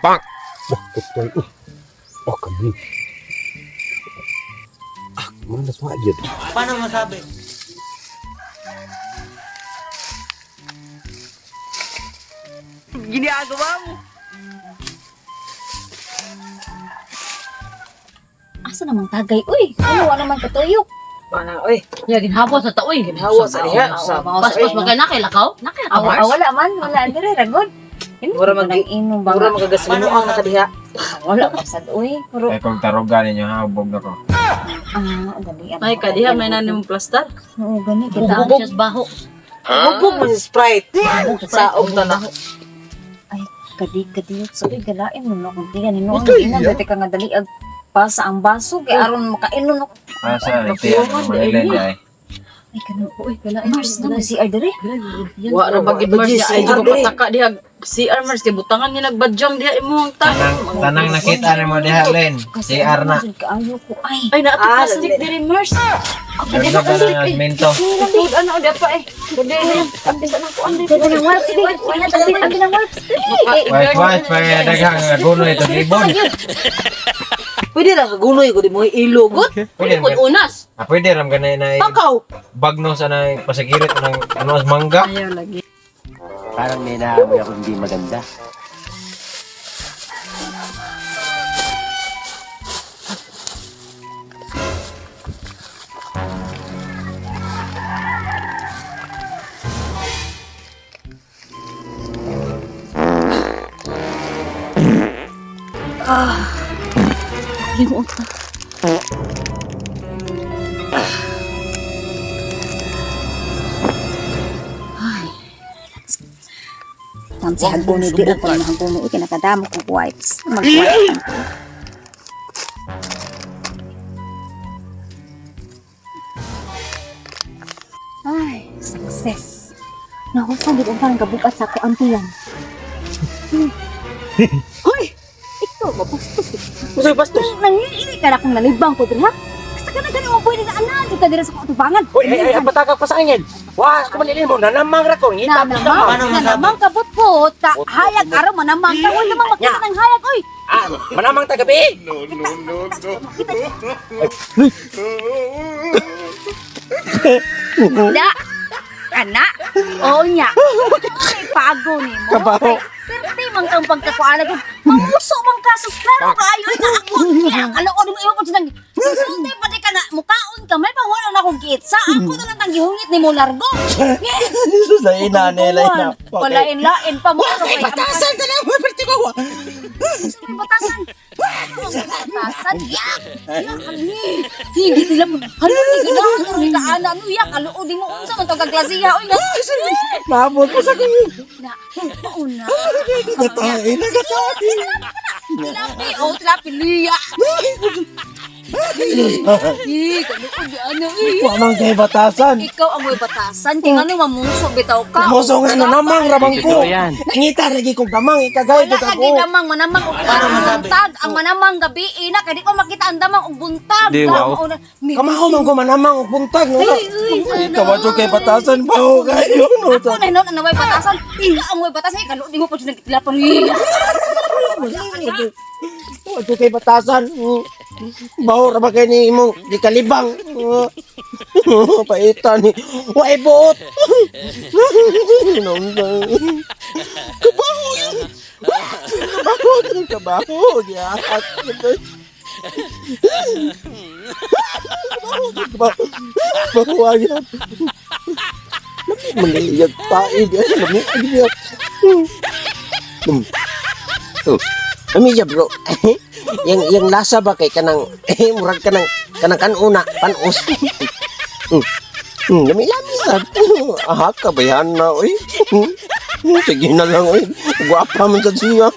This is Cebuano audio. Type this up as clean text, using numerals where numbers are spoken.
Pak! Wah, kutoy. Oh, kami. Ah, mana sa aja. Paano masabi? Ginagawa mo. Asa namang tagay uy? Ano wala man katuyok? Mana oy. Ya ginhawa sa taoy. Ginhawa sa diha. Sa Paspas magay na kay lakaw. Aw, aw, wala man, wala dire ragod. Mura Mura mag- inom ba? Mura magagaslimuang na kadiha. Wala pa sad uy. Puro Ay kung tarugan ninyo ha, hubog na ko. ah, dali. Ay kadiha may nanim plastar. Oo, gani kita. Bubog siya sa baho. Hubog mo si Sprite. Sa og na. Ay, kadi kadi sabi galain mo no kung tiyan hinuon ina dati ka nga dali ag pasa ang baso kay aron makainom no. Asa, tiyan mo Manila ay. Ay kanu Uy, galain. Mars na si CR dire. Wa ra Bagid ba Mars si niya ay CR jud pataka diha. CR Mars kay butangan niya nagbadyang diha imong ta. Tanang, tanang nakita ni mo diha, Len. CR na. Kaayo ko ay. Ay naa Ah, plastic diri Mars. Dagdag na ng minto. Food ano diha pa eh. Kundi Dali ng wipes, di. Abi ng wipes. Wait, wait, wait, daghang guno ito libon. Pwede ra kagunoy ko di mo ilugot. Pwede Pud ram unas. ah, pwede ram ganay na Pakaw. bagno sa na pasagirit ng ano as mangga. Ayaw lagi. Parang may naamoy ako hindi maganda. Limuot ka. Ay, relax. Tam si Hagono di ako na Hagono ikinakadamo kong wipes. Mag-wipe. Ay, success. Nahusan gid ang parang kabukat sa ako ang tiyan. Hoy! Ikaw, mapastos. Usoy bastos. Nangiili ka na kung nalibang ko diri ha? Basta ka na gani mo pwede na anan ka diri sa katubangan. Uy, ay, ay, ang pataka pa sa angin. Wah, ako manilin mo, nanamang ra ko, ngita Na po namang, Paano na masabi? namang kabot-bot, ka hayag araw manamang ka, wala namang makita ng hayag oy. Ah, manamang tagabi. Makita Na, ana, oo nya. Ay, pago ni mo. Kabaho. Perti man kang pagkakuala ko. Mamuso man ka sus klaro kaayo nga ako. Kaya kaloon mo iwa ko sinang. Sulti pa di ka na mukaon ka may pawala na akong gitsa. Ako na lang tang gihungit ni mo largo. Jesus, ay ina nila ina. Walain-lain pa mo. Ay, batasan ka na mo, perti ko. May batasan. Batasan. Yak! Yak! Hindi sila mo. Halo, hindi ganahan. Karoon ka ana. Ano yak? Kaluod di mo. Unsa man tawag klasiya. Oy, na. Maabot ko sa kanya. Na. Mauna. Nagatae, nagatae. Tilapi. Oh, tilapi. Liya. Eh, kaluod di ano. Eh. Wa man kay batasan. Ikaw ang may batasan. Kaya nga mamuso bitaw ka. Moso nga nanamang ramang ko. Totoo yan. Nangita lagi kong damang ikagay Wala ko lagi damang manamang og buntag. Ang manamang gabi ina kay di ko makita ang damang og buntag. Di, wow. Kamao man ko manamang og buntag no. Ay, uy, sana. Kawadyo kay batasan ba o kayo no. Ako na hinon ang naway batasan. Ikaw ang way batasan. Ikaw di mo pa dyan nagtilapan. Kawadyo kay batasan. Baho ra ba kay ni imong gikalibang. Paitan ni. Way buot. Kabaho yun. Kabaho, kabaho. Giahat. Kabaho, kabaho. Kabaho agad. Maliyag tae di ay lami agad. Oh. Ami ja bro. Yang yang lasa ba kay kanang eh, murag kanang kanang kanuna panos. Lami lami sad. Aha kabayan na oy. Sige na lang oy. Gwapa man sad siya.